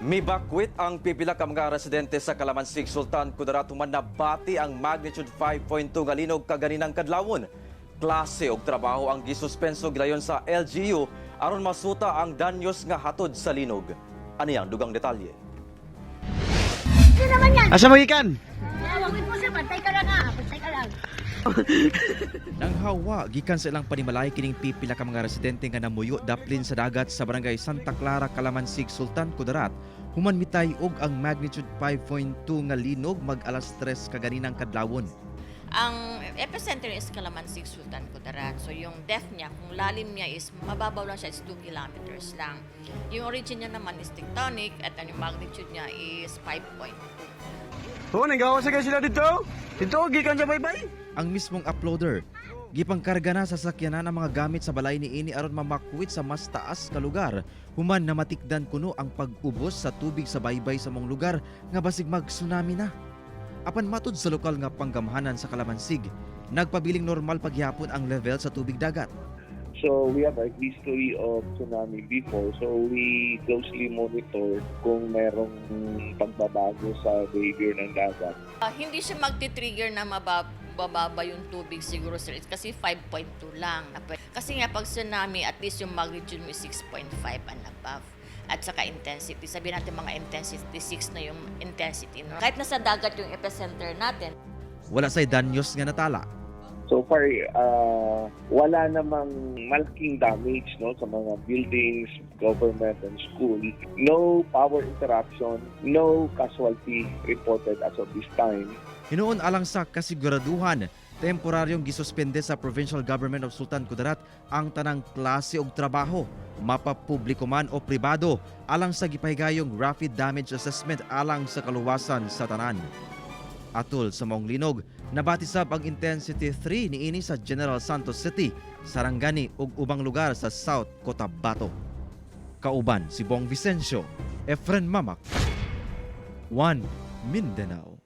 Mibakwit ang pipila ka mga residente sa Kalamansig, Sultan Kudarat human nabati ang magnitude 5.2 nga linog kaganinang kadlawon. Klase og trabaho ang gisuspenso gilayon sa LGU aron masuta ang danyos nga hatod sa linog. Ani ang dugang detalye? Hindi naman yan. Asa mo gikan? Wag mo siya, bantay ka lang ah. Bantay ka lang. Nanghawa gikan sa ilang panimalay kining pipila ka mga residente nga namuyo daplin sa dagat sa barangay Santa Clara, Kalamansig, Sultan Kudarat human mitay-og ang magnitude 5.2 nga linog mag alas 3 kaganinang kadlawon. Ang epicenter is Kalamansig, Sultan Kudarat. So yung depth niya, kung lalim niya is mababaw lang siya, is 2 kilometers lang. Yung origin niya naman is tectonic at ang yung magnitude niya is 5.2. Oo, nanggawa sa sila dito. Dito, gikan sa baybay. Ang mismong uploader gipangkarga na sa sakyanan ang mga gamit sa balay niini aron mamakwit sa mas taas ka lugar human namatikdan kuno ang pag-ubos sa tubig sa baybay sa maong lugar nga basig mag-tsunami na. Apan matud sa lokal nga panggamhanan sa Kalamansig, nagpabiling normal pagyapon ang level sa tubig dagat. So we have a history of tsunami before. So we closely monitor kung merong pagbabago sa behavior ng dagat. Hindi siya magti-trigger na mababa yung tubig siguro, sir. It's kasi 5.2 lang. Kasi nga pag tsunami, at least yung magnitude mo is 6.5 and above. At saka intensity. Sabihin natin mga intensity 6 na yung intensity. No? Kahit nasa dagat yung epicenter natin, Wala say danyos nga natala. So far, wala namang malaking damage, no, sa mga buildings, government and school. No power interruption, no casualty reported as of this time. Hinuon, alang sa kasiguraduhan, temporaryong gisuspende sa Provincial Government of Sultan Kudarat ang tanang klase og trabaho, mapapubliko man o pribado, alang sa gipahigayong rapid damage assessment alang sa kaluwasan sa tanan. Atol sa maong linog, nabati sab ang intensity 3 niini sa General Santos City, Sarangani ug ubang lugar sa South Cotabato. Kauban si Bong Vicencio, Efren Mamak, 1 Mindanao.